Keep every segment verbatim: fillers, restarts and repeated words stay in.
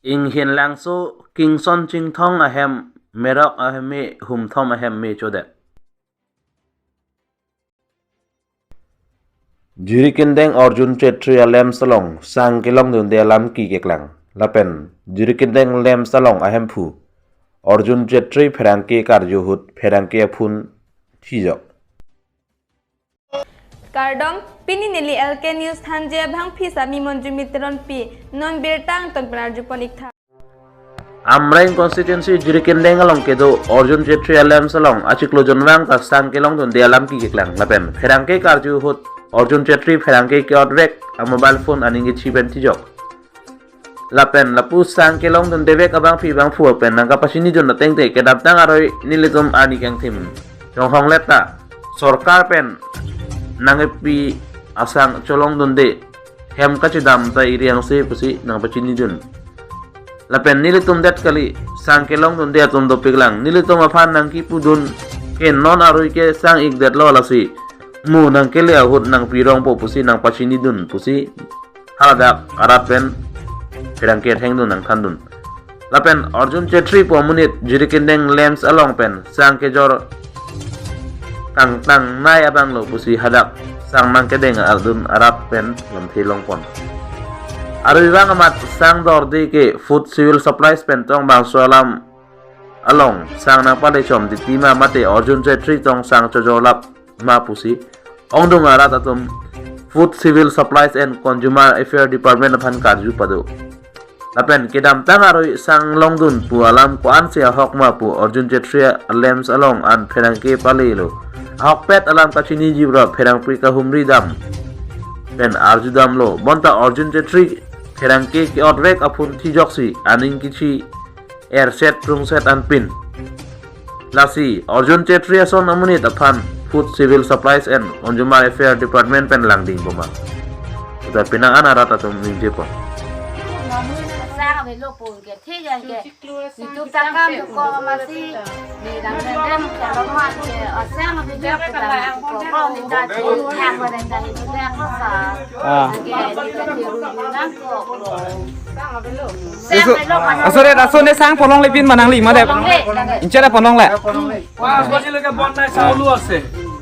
Inghinlangso Kingson Chingthong ahem merok aheme humthom ahem me chodet. Jirikindeng Arjun Chetri a-LAMPS along sang kelongdunde alam keklang. Lapen Jirikindeng LAMPS along ahemphu Arjun Chetri pherangke karju ahut pherangke aphun thijok. Kardom, pini neli L K News Thanjai abangpi sami Monjumit Teronpi, non birta angton pen arjupon iktha. Amreng constituency Jirikindeng along kedo Arjun Chetri a-LAMPS along achiklo jonvang ta sang kelongdunde alam keklang lapen pherangke karju ahut Arjun Chetri pherangke ke-otvek a-mobile phone aning kechi pen thijok. Lapen lapu sang kelongdundevek abangpi abangphu pen nangkapachinidun ateng te kedamtang aroi nelitum arni kangthim chonghong leta sorkar pen nangkepi asang cholongdunde hem kachedam ta iri angse pusi nangpachinidun. Lapen nelitum det kali, sang kelongdunde atum dopiklang, nelitum aphan nangkipudun ke non aroi ke sang ikdetlo lasi mu nangkele ahut nangpirongpo pusi nangpachinidun pusi haladak arat pen pherangke thengdun nangthandun. Lapen Arjun Chetri pu amonit Jirikindeng LAMPS along pen sang kejor kangtangnei abanglo pusi hadak sang nangkedeng adun arat pen lamthe longpon. Arui vang amat sang dorde ke Food Civil Supplies pen tong bangso alam along sang nangpalechom titi ma mate Arjun Chetri tong sang chojorlap ma pusi ongdung arat atum Food Civil Supplies and Consumer Affairs Department aphan karju pado. Lapen kedamtang aroi sang longdun pu alam ko-ansi ahok ma pu Arjun Chetri a-LAMPS along an pherangke palelo. Ahokpet alam kachiniji ra pherangke kahumri dam pen arjudamlo. Bonta Arjun Chetri pherangke ke-otvek aphun thijoksi aning kechi erset prungset anpin. Lasi Arjun Chetri ason amonit aphan Food Civil Supplies and Consumer Affairs Department pen langding boma puta penang an arat atum ningjepon. Sang avelo pu ke thik ke. Itu takam tu ko masi ni dang dang kalau mat ke asang avelo pu ko ko ni ta thik thang pada ta itu yang masa. Ah. Ke ni ke tiru nang ko. Sang Aso, avelo mana? Aso re, aso ne sang ponlongle pin ma nangli ma dep. Ponlongle. Inchara ponlongle. Wah, bagi lagi bon nai saulu ase.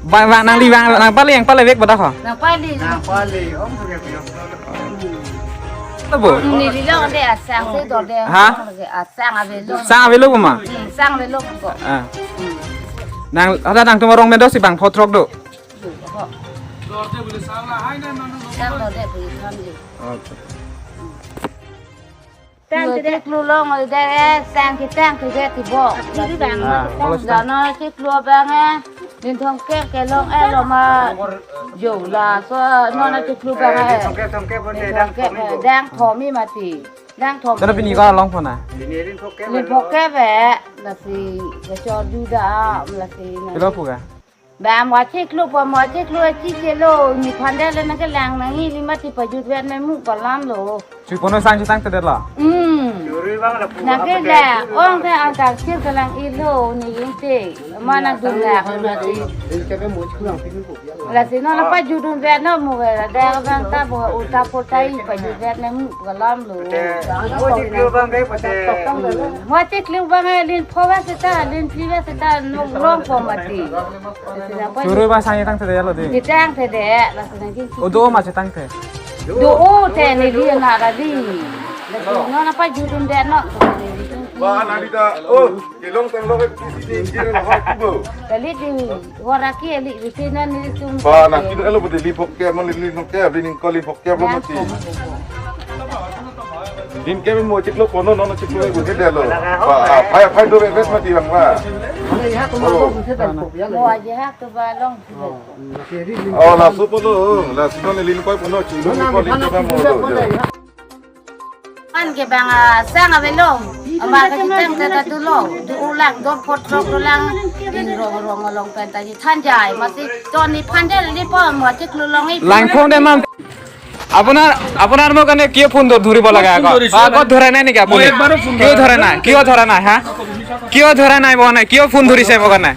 Bang, bang, nangli bang, nangpale, nangpalevek pada ko. Nangpale. Nangpale, om sudah bilang. Apa? Neli long de asang si dorde. Ha? Asang avelo. Sang avelo ma? Hmm, sang avelo ko. Ah. Nang, ada nangtum arong medo si bang photrok do. Sang dorde pu than di. Acha. Yo chiklo long de, sang ketang ke de ti bo. Ah, boleh sudah. Dano chiklo abang eh. Nin thomkep kelong eh lo ma. Jo laso non chiklo abang eh. Thomkep, thomkep, thomkep, dang thom mati. Dang thom. Tara pini ko longpon na? Nin thomkep eh. Lasi kachor juda lasi. Pilo pu ka? Ba mo chiklo, ba mo chiklo, chiklo, ni phandel nangkelang nangji, lima ti pajutvet nangmu ko alam lo. Chui pono sang chetangtedet la? Hmm. Nangkelang, ong ke angkang chir kelang ilo, ni inte. Mana dun la, lasi. Lasi non apa judun vet no mu ke, ada abang ta bo uta potai pajutvet nangmu ko alam lo. Mo chiklo abang ke, mo chiklo abang ke, lin phowa seta, lin phiwa seta, nong rong po mati. Choro ba sang chetangtedet lo de. Chetangtedet, lasi nangji. Odo ma chetangte. Do o te neli na ra di. Lasi non apa judun det no. Ba nali ta, oh, kelong tanglo ke kisi ni jir na ho kubo. Kali di, wara ki eli di sini nelitum. Ba na kilo elo bode li phokke, mon li phokke, bini ko li phokke, lo mati. Nin ke mo chiklo pono, non chiklo ko ke delo. Ba, phai, phai do vet mati bang ba. Oh. Mo aja ha tu ba long. Oh, laso pono, laso non lin koi pono, chiklo ko lin ko mo do. An ke bang asang avelo. Ama ka chitang ta ta tu lo. Tu ulang do photrok ulang. In rong rong along pen ta ji thanjai. Mati ton ni phandel ni po mo chiklo long i. Langphong de mam. আপোনাৰ, আপোনাৰ মোৰ কাৰণে কিয় ফোন ধ-, ধৰিব লাগে ফোন আগত? ধৰিছে, আগত ধৰা নাই নেকি আপুনি? মই একবাৰো ফোন কিয় ধৰা ধৰা নাই? নাই? কিয় ধৰা নাই, হা? কিয় ধৰা নাই মানে? কিয় ফোন ধৰিছে মোৰ কাৰণে?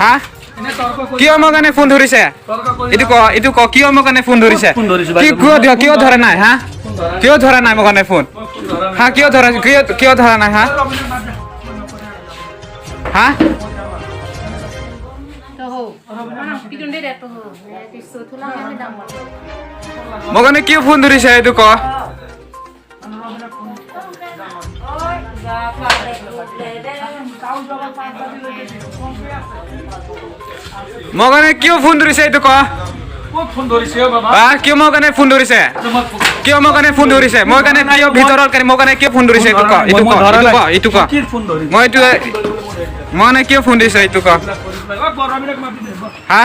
হা? এনে তৰ্ক কৰি কিয় মোৰ কাৰণে ফোন ধৰিছে? তৰ্ক কৰি এইটো ক, এইটো ক, কিয় মোৰ কাৰণে ফোন ধৰিছে? ফোন ধৰিছে, কি, বাইদেউ। কিয়, কিয়, কিয় ধৰা নাই, হা? কিয় ধৰা নাই মোৰ কাৰণে ফোন? হা, কিয় ধৰা, কিয়, কিয় ধৰা নাই, হা? হা? মোৰ কাৰণে কিয় ফোন ধৰিছে এইটো ক? মোৰ কাৰণে কিয় ফোন ধৰিছে এইটো ক? ক'ত ফোন ধৰিছে অ বাবা? হা, কিয় মোৰ কাৰণে ফোন ধৰিছে? তোমাক ফোন কিয় মোৰ কাৰণে ফোন ধৰিছে? মোৰ কাৰণে কিয় ভিতৰত কাৰণে মোৰ কাৰণে কিয় ফোন ধৰিছে এইটো ক? মই, এইটো মই ক, ধৰা এইটো নাই। ক, এইটো ক। কি ফোন ধৰিছে? মই এইটো, মই কাৰণে কিয় ফোন দিছে এইটো ক? অ, বৰা বিলাক মাতি দে, বৰা। হা?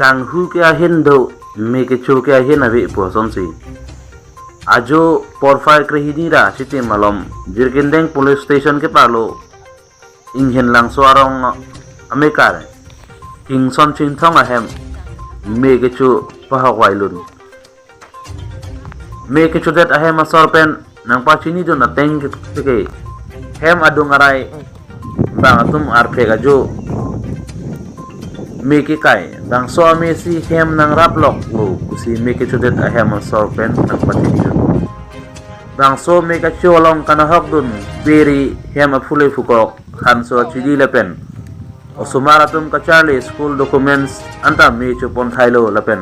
Kanghu ke ahin do, me kecho ke ahin ave pu asonsi. Ajo porphai krehini ra siti malom, Jirikindeng Police Station kepalo, Inghenlangso arong amekar, Kingson Chinthong ahem, me kecho pahok vailun. Me kechodet ahem asor pen nangpachinidun ateng ke, hem adung arai bang atum arphek ajo me kekai, bangso amesi hem nangrap lok lo pusi me kechodet ahem asor pen nangpachinidun. Bangso me kecho along kanahokdun peri hem aphule phukok, hanso achidi lapen osomar atum kacharli school documents anta me chopon thailo lapen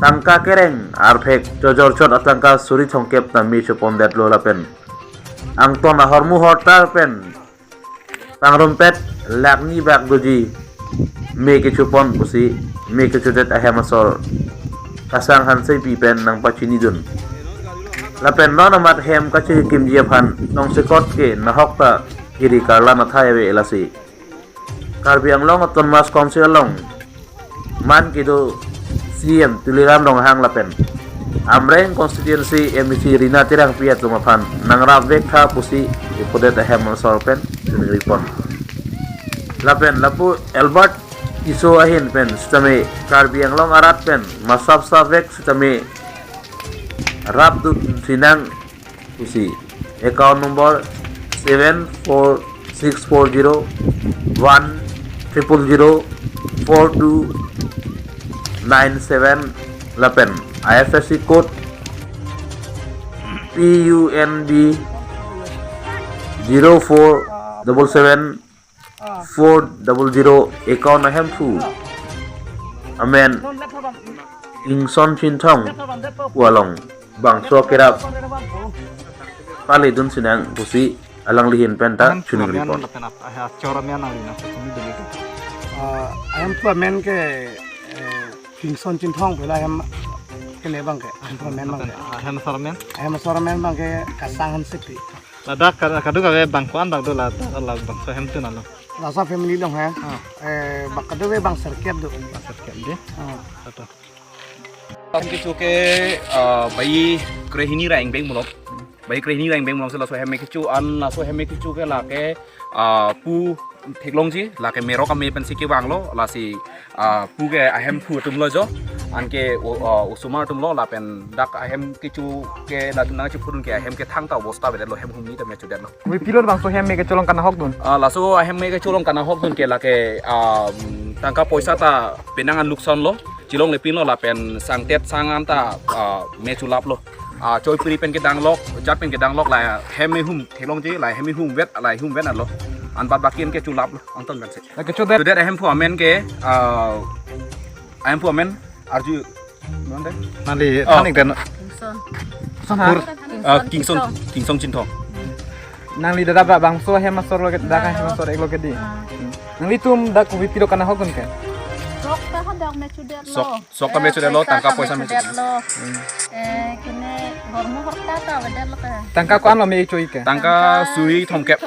tangka kereng arphek chojor chot atangka suri thomkep ta me chopondetlo lapen angton ahormu hortar pen pangrumpet lakh ni bak doji me kechopon pusi me kechodet ahem asor Kasang Hansepi pen nangpachinidun. Lapen non amat hem kachekimji aphan nongsekot ke nahok ta kiri karlan athai ave lasi. Karbi Anglong Autonomous Council along man kedo C M Tuliram Ronghang lapen Amreng constituency M A C Rina Terangpi atum aphan nangrap vek tha pusi ipodet ahem asor pen choningri pon. Lapen lapu Albert Tisso ahin pen sitame Karbi Anglong arat pen masap sap vek sitame rapdun sinang pusi account number seven four six four zero one triple zero four two nine seven lapen I F S C code P U N B zero four double seven four double zero account ahemphu amen Kingson Chinthong pu along bangso kerap paledun sinang pusi alangli ahin pen ta choningri pon. Lapen ap-, ah, chor amen nangli nangpachini dun itu. Ah, ahemphu amen ke, eh, Kingson Chinthong pu la ahem kene abang ke, ahemphu amen abang ke. Ah, ahem asor amen? Ahem asor amen abang ke Kasang Hansepi. Ladak ka-, kadokave bang ko-an bang do la, la bangso ahem tu nalo. Laso family along he. Ah. Eh, bang kadokave bang sirkep do. Bang sirkep dei. Ah. Ato. Ahem kecho ke, ah, baji krehini ra ingbeng mulok. Baji krehini ra ingbeng mulok si laso ahem kecho an, laso ahem kecho ke lake, ah, pu theklongji, lake merok ame pensi kevanglo, lasi, ah, pu ke ahemphu atum lo jo, anke o-, ah, osomar atum lo, lapen dak ahem kecho ke latum nangchephurun ke ahem ke thangta obosta avedetlo, hem humni ta me chodetlo. Kopipilo bangso hem me kecho along kanahokdun? Ah, laso ahem me kecho along kanahokdun ke lake, ah, tangka poisa ta penang an luksan lo, chelongle pinlo lapen sangtet sang an ta, ah, me cholaplo. Ah, choi piri pen kedanglok, jat pen kedanglok la hem me hum theklongji, la hem me humvet, la humvet alo. Anbat baki an ke cholaplo, angton pensi. La kechodet. Chodet ahemphu amen ke, ah, ahemphu amen arju, non dei? Nangli Oh. thanik den. Kingson. Sapur. Ah, Kingson, Kingson Chinthong. Kingson Chinthong. Nangli dada ba bangso ahem asor lo ke, dak ahem asor ek lo ke dei. Ah. Nanglitum dak kopipilo kanahokdun ke? Sok ta hadak me chodetlo. Sok, sok ta me chodetlo, eh, tangka poisa me chodetlo. Hmm. Eh, kene hormu horta ta avedetlo ke. Tangka ko-an lo me choi ke? Tangka suri thomkep.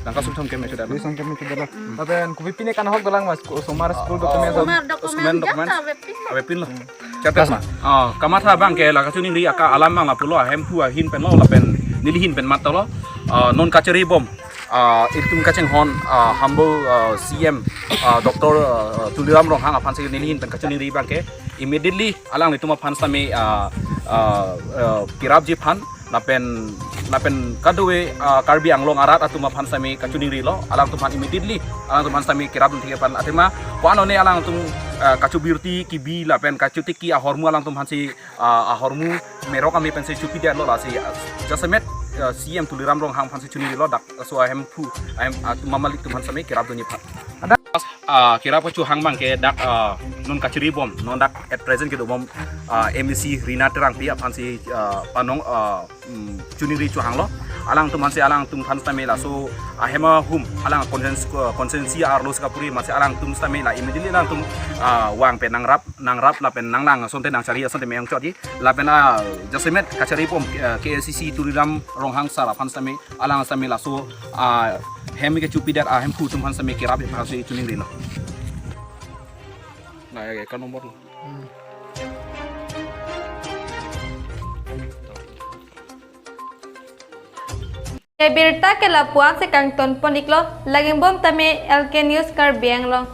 Tangka suri thomkep me chodetlo. Suri thomkep me chodetlo. Hmm. Lapen kopi pine kanahok dolang mas, ko osomar school document. Osomar document, osomar document jat ta avepin. Avepinlo. Hmm. Chapter. Mas ma? Ah, kamatha abang ke la kachoningri aka alam abang lapulo, ahemphu ahin pen lo lapen neli ahin pen matlo. Ah, non kachari bom. Ah, ilitum kachinghon, ah, humble, ah, C M, ah, Doctor, ah, Tuliram Ronghang aphan si neli ahin pen kachoningri abang ke immediately alanglitum aphan sitame, ah, ah, ah, kerapji aphan lapen lapen kadokave, ah, Karbi Anglong arat atum aphan sitame kachiningrilo, alangtum aphan immediately alangtum aphan sitame kerapdun thik aphan athema ko-an one alangtum, ah, kachobirti kibi lapen kachotiki ahormu alangtum aphansi, ah, ahormu merok ame pensi chopidetlo lasi, ah, jasemet, ah, C M Tuliram Ronghang aphansi chiningrilo dak laso ahemphu ahem atum amalik atum aphan sitame kerapdunji aphan. Ah, kerap kachohang abangke dak, ah, non kachiribom, non dak at present kedobom, ah, M A C Rina Terangpi aphansi, ah, panong, ah, mm, chiningri chohanglo. Alangtum aphansi alangtum aphan sitame laso ahem ahum alang constituency, constituency arlo si kapuri amatsi alangtum sitame la immediately alangtum, ah, vang pen nangrap, nangrap lapen nanglang asonte nangchari asonte meyang chotji lapen, ah, jasemet kachiribom, ah, K A C C Tuliram Ronghang sir aphan sitame alang sitame laso, ah, hem kechopidet ahemphu atum aphan sitame kerap aphansi chiningrilo. Na ya ka number lo. Ebirta ke lapu-an si kangton pon iklo, lagingbom tame L K News Karbi Anglong.